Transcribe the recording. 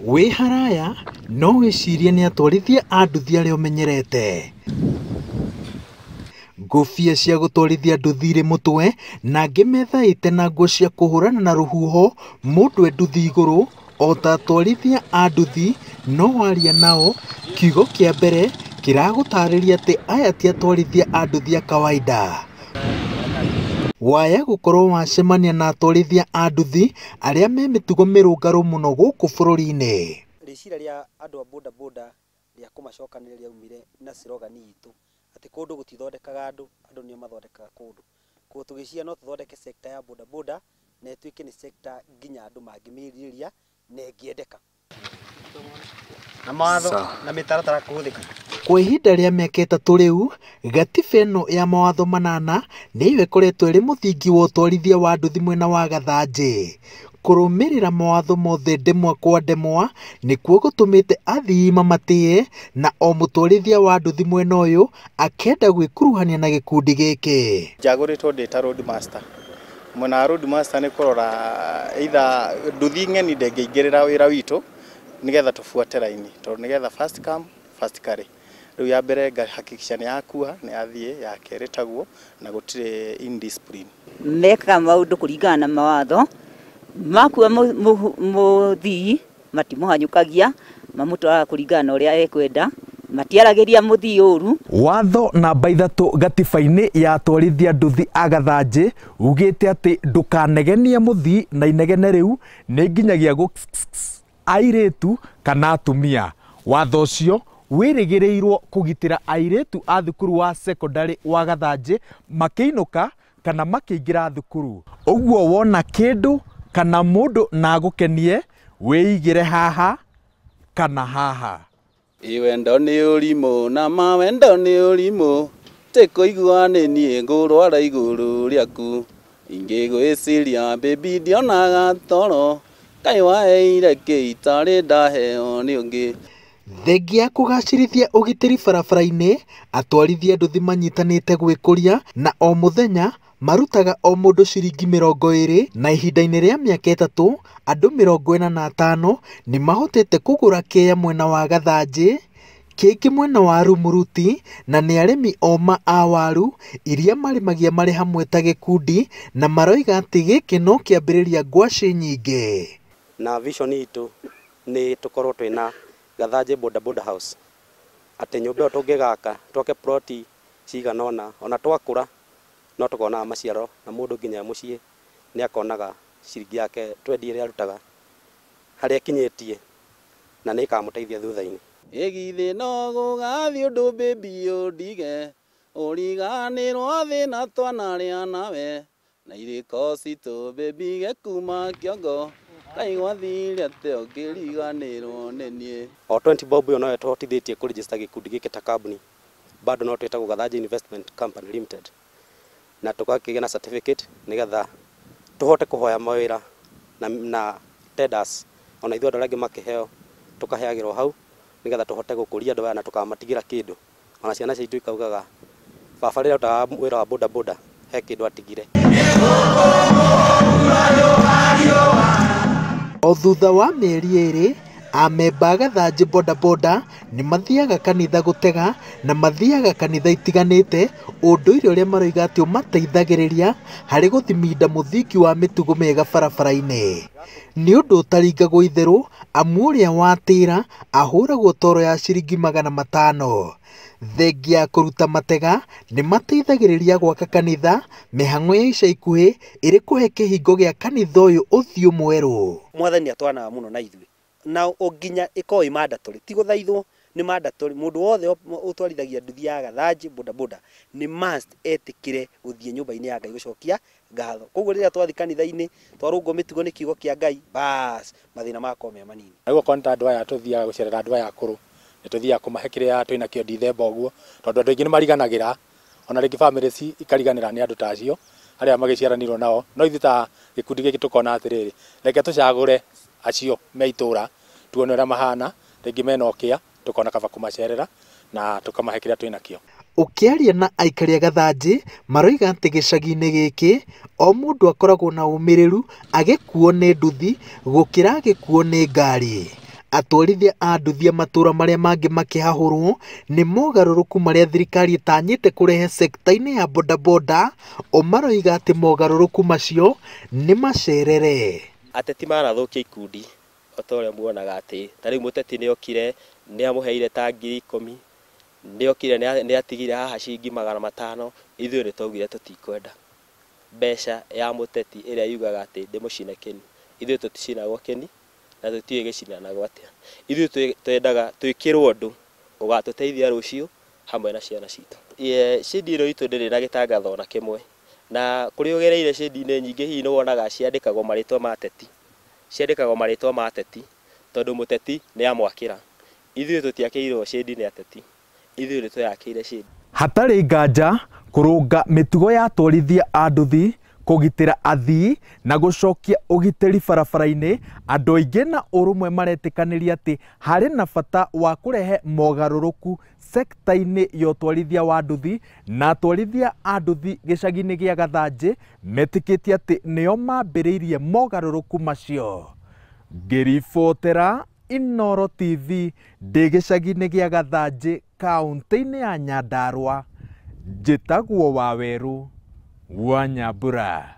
Wĩ haraya no wĩcirie nĩ atwarithia a nduthi arĩa ũmenyerete. Ngũbia cia gũtwarithia nduthi irĩ mũtwe na angĩ methaĩte na nguo cia kũhũrana na rũhuho mũndũ e nduthi igũrũ o ta atwarithia a nduthi no waria nao kiugo kĩa mbere kĩragũtarĩria atĩ aya ti atwarithia a nduthi a kawaida. Waya gũkorwo wacemania na atwarithia a nduthi arĩa me mĩtugo mĩrũngarũ mũno gũkũ bũrũri-inĩ. Rĩciria rĩa andũ a boda boda rĩa kũmacokanĩrĩria rĩaumire na slogan itũ atĩ kũndũ gũtithondekaga andũ, andũ nĩo mathondekaga kũndũ. Koguo tũgĩciria no tũthondeke sector ya boda boda na ĩtuĩke nĩ sector nginya andũ mangĩmĩrirĩria na ĩngĩendeka. Na mawatho na mĩtaratara kũhũthĩka. Kwa ihinda rĩa mĩaka 3 rĩu, gatiba ĩno ya mawatho 8 nĩyo ĩkoretwo ĩrĩ mũthingi wa ũtwarithia wa nduthi mwena wa Gathanjĩ. Kũrũmĩrĩra mawatho mothe ndemwa kwa ndemwa nĩkuo gũtũmĩte athii mamatĩe na o mũtwarithia wa nduthi mwena ũyũ akenda gwĩkuruhania na gĩkundi gĩkĩ. Njagũrĩtwo ndĩ ta road master. Mwena wa road master nĩ kũrora either nduthi ng'eni ndĩngĩingĩrĩra wĩra witũ nĩgetha tũbuate raini tondũ nĩgetha first come first carry. Rĩu ya mbere ngahakikisha nĩ yakua nĩ yathiĩ, ya kerĩ taguo na gũtirĩ indiscipline. Mekaga maũndũ kũringana na mawatho makua mũthii matimũhanyũkagia mamũtwaraga kũringana na ũrĩa ekwenda matiaragĩria mũthii ũru. Watho namba 3 gatiba-inĩ ya atwarithia nduthi a Gathanjĩ ugĩte atĩ ndũkanegenie mũthii na inegene rĩu nĩ nginyagia gũ airĩtu kana atumia. Watho ũcio wĩrĩgĩrĩirwo kũgitĩra airĩtu a thukuru wa secondary wa Gathanjĩ makĩinũka kana makĩingĩra thukuru. Ũguo wona kĩndũ kana mũndũ na agũkenie wĩigĩre haha kana haha. Iwendo nĩ ũrimũ na mawendo nĩ ũrimũ tĩkũigua nĩ niĩ ngũrwara igũrũ rĩaku ingĩgwĩciria baby ndionaga toro kaĩ waheire kĩ itarĩ ndaheo nĩ ũngĩ. Thengia ya kũgacĩrithia ũgitĩri barabara-inĩ, atwarithia nduthi manyitanĩte gwĩkũria na o mũthenya marutaga o mũndũ ciringi 20 na ihinda-inĩ rĩa mĩaka 3 andũ 45 nĩ mahotete kũgũra kĩea mwena wa Gathanjĩ, kĩngĩ mwena wa Rumuruti na nĩ arĩmi oma a waru iria marĩmagia marĩ hamwe ta gĩkundi na maroiga atĩ gĩkĩ no kĩambĩrĩria ngwacĩ nyingĩ. Na vision itũ nĩ tũkorwo twĩna Gathanjĩ Boda Boda House atĩ nyũmba ĩyo tũngĩgaka twake ploti cigana ũna ona twakũra no tũkonaga maciaro na mũndũ nginya mũciĩ nĩ akonaga ciringi yake twendie ĩrĩa arutaga harĩa ĩkinyĩtie na nĩ ĩkamũteithia thutha-inĩ. Ĩgithĩ no gũgathiĩ ũndũ baby ũndige ũriganĩrwo thĩna twanarĩa nawe na irĩko citũ baby gĩkuma kĩongo kaĩ gwathire atĩa ũkĩriganĩrwo nĩ niĩ. O 20 bob ĩyo no ĩtũhotithĩtie kũregister gĩkundi gĩkĩ ta kambuni bado no twĩtagwo Gathanjĩ Investment Company Limited na tũgakĩgĩa na certificate nĩgetha tũhote kũhoya mawĩra na tenders ona ithuĩ andũ arĩa angĩ makĩheo tũkaheagĩrwo hau nĩgetha tũhote gũkũria andũ aya na tũkamatigĩra kĩndũ ona ciana citũ ikaugaga baba rĩrĩa arutaga wĩra wa boda boda he kĩndũ atigire. O thutha wa mĩeri 2 amemba a Gathanjĩ Boda Boda nĩ mathiaga kanitha gũtega na mathiaga kanitha itiganĩte ũndũire ũrĩa maroiga atĩ ũmateithagĩrĩria harĩ gũthiminda mũthingi wa mĩtugo mĩega barabara-inĩ. Nĩ ũndũ ũtaringagwo itherũ amu ũrĩa watĩra ahũragwo toro ya ciringi 500. Thengia ya kũruta matega nĩ mateithagĩrĩria gwaka kanitha mĩhang'o ya ica ikuhĩ ĩrĩ kũhe kĩhingo gĩa kanitha ũyũ ũthiũ mwerũ. Mwathani atwanaga mũno na ithuĩ na nginya ĩkorwo ĩ mandatory ti gũthaithwo nĩ mandatory mũndũ wothe ũtwarithagia nduthi ya Gathanjĩ Boda Boda nĩ must etĩkĩre gũthiĩ nyũmba-inĩ ya Ngai gũcokia ngatho. Koguo rĩrĩa twathiĩ kanitha-inĩ twarũngwo mĩtugo nĩ kiugo kĩa Ngai bas mathĩna magakorwo me manini. Rĩu okorwo nĩ ta andũ aya tũthiaga gũcerera andũ aya akũrũ nĩ tũthiaga kũmahe kĩrĩa twĩna kĩo ndithemba ũguo tondũ andũ aingĩ nĩ mariganagĩra ona rĩngĩ bamĩrĩ ci ikariganĩra nĩ andũ ta acio arĩa magĩciaranirwo nao no ithuĩ ta gĩkundi gĩkĩ tũkona atĩrĩrĩ reke tũcagũre acio me itũra tuone ũrĩa mahana rĩngĩ mena ũkĩa tũkona kaba kũmacerera na tũkamahe kĩrĩa twĩna kĩo. Ũkĩaria na aikari a Gathanjĩ maroiga atĩ gĩcagi-inĩ gĩkĩ o mũndũ akoragwo na ũmĩrĩru agĩkuo nĩ nduthi gũkĩra agĩkuo nĩ ngari. Atwarithia a nduthi a matũra marĩa mangĩ makĩhahũrwo nĩ mogarũrũku marĩa thirikari ĩtanyĩte kũrehe sekta-inĩ ya bodaboda, o maroiga atĩ mogarũrũku macio nĩ macerere. Ateti manathũkia ikundi o ta ũrĩa muonaga atĩ ta rĩu mũteti nĩ okire nĩ amũheire ta 10,000, nĩ okire nĩ atigire haha ciringi 500, ithuĩ nĩ twaugire tũtikwenda mbeca ya mũteti ĩrĩa yugaga atĩ ndĩmũcine kĩni. Ithuĩ tũticinagwo kĩni na tũtiũĩ gĩcinanagwo atĩa. Ithuĩ twendaga twĩkĩrwo ũndũ ũgatũteithia rũciũ hamwe na ciana citũ. Cĩndi ĩno itũ ndĩrĩ na gĩtangatho ona kĩmwe, na kũrĩa ũgereire cĩndi-inĩ nyingĩ hihi nĩ wonaga ciandĩkagwo marĩtwa ma ateti, ciandĩkagwo marĩtwa ma ateti tondũ mũteti nĩ amwakĩra. Ithuĩ tũtiakĩirwo cĩndi nĩ ateti, ithuĩ nĩ tweyakĩire cĩndi. Hatarĩ nganja kũrũnga mĩtugo ya atwarithia a nduthi, kũgitĩra athii na gũcokia ũgitĩri barabara-inĩ, andũ aingĩ na ũrũmwe maretĩkanĩria atĩ harĩ na bata wa kũrehe mogarũrũku sekta-inĩ ya ũtwarithia wa nduthi, na atwarithia a nduthi gĩcagi-inĩ gĩa Gathanjĩ metĩkĩtie atĩ nĩo mambĩrĩirie mogarũrũku macio. Ngĩribotera Inooro TV ndĩ gĩcagi-inĩ gĩa Gathanjĩ kaũntĩ-inĩ ya Nyandarua, njĩtagwo Wawerũ wa Nyambura.